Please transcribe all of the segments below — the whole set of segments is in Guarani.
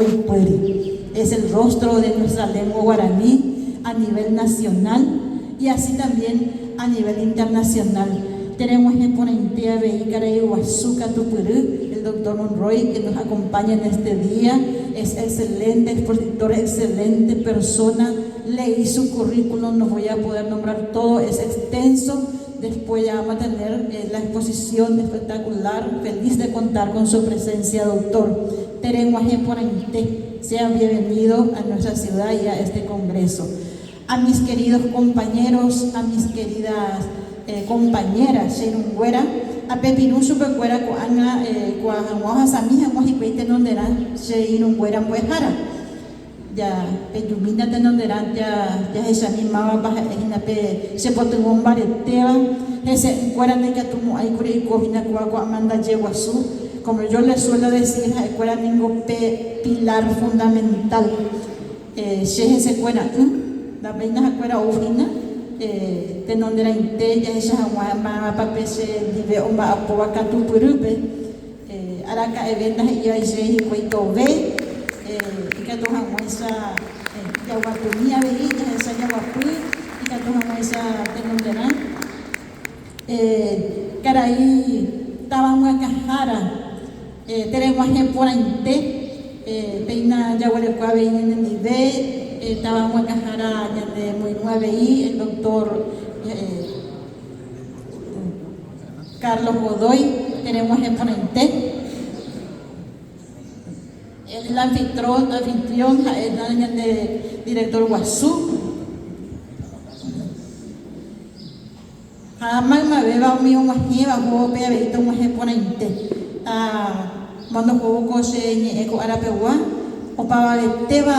Upéri, es el rostro de nuestra lengua guaraní a nivel nacional y así también a nivel internacional. Tereg̃uahẽ porãite avei karai guasu katupyry, el doctor Monroy, que nos acompaña en este día, es excelente expositor, excelente persona, leí su currículum, no voy a poder nombrar todo, es extenso, después ya vamos a tener la exposición espectacular, feliz de contar con su presencia, doctor. Tereg̃uahẽ porãite, sea bienvenido a nuestra ciudad y a este congreso. A mis queridos compañeros, a mis queridas compañeras, che irũnguéra, apepirũ chupekuéra ko'ág̃a kuaa hag̃ua ohasami hag̃ua hikuái tenonderã che irũnguéra mbo'ehára. Ja pejumína tenonderã jahechami mávapa ha'e hína pe che potyvõ mbaretéva, hese'ỹkuéra ndaikatumo'ãi kuri oiko hína kóva ko amandaje guasu. Como yo les suelo decir, ha'ekuéra ningo pe pilar fundamental che hesekuera'ỹ, ndapéina ha'ekuéra ou hína tenonderãite jahecha hag̃ua mávapa pe che ndive omba'apóva katupyrýpe. Araka'eve ndahe'ívai chéve hikuái tove, ikatu hag̃uáicha jaguapymi avei, jahecha jaguapy, ikatu hag̃uáicha tenonderã. Karai táva myakãhára, tereg̃uahẽ porãite, péina jaguereko avei ñanendive, táva myakãhára ñanemoirũ avei, el doctor. Carlos Godoy, tereg̃uahẽ porãite. El anfitrón, anfitrión ha'e ñande director guasu. Ha maymavéva umi og̃uahẽva ohóvo pe avei tog̃uahẽ porãite. Ha mondohóvo ko che ñe'ẽ ko árapegua, opavavetéva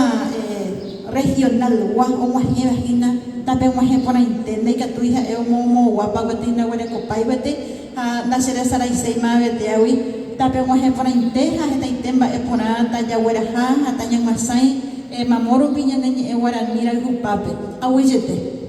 regional-gua og̃uahẽva hína tapeg̃uahẽ porãite, ndaikatúi ha'e omoguápa gueteri ndaguerekopái gueteri ha ndacheresaraiséi mavetéagui, tapeg̃uahẽ porãite ha hetaite mba'e porã tajagueraha ha tañag̃uasãi mamo rupi ñane ñe'ẽ guarani rayhupápe. Aguyjete.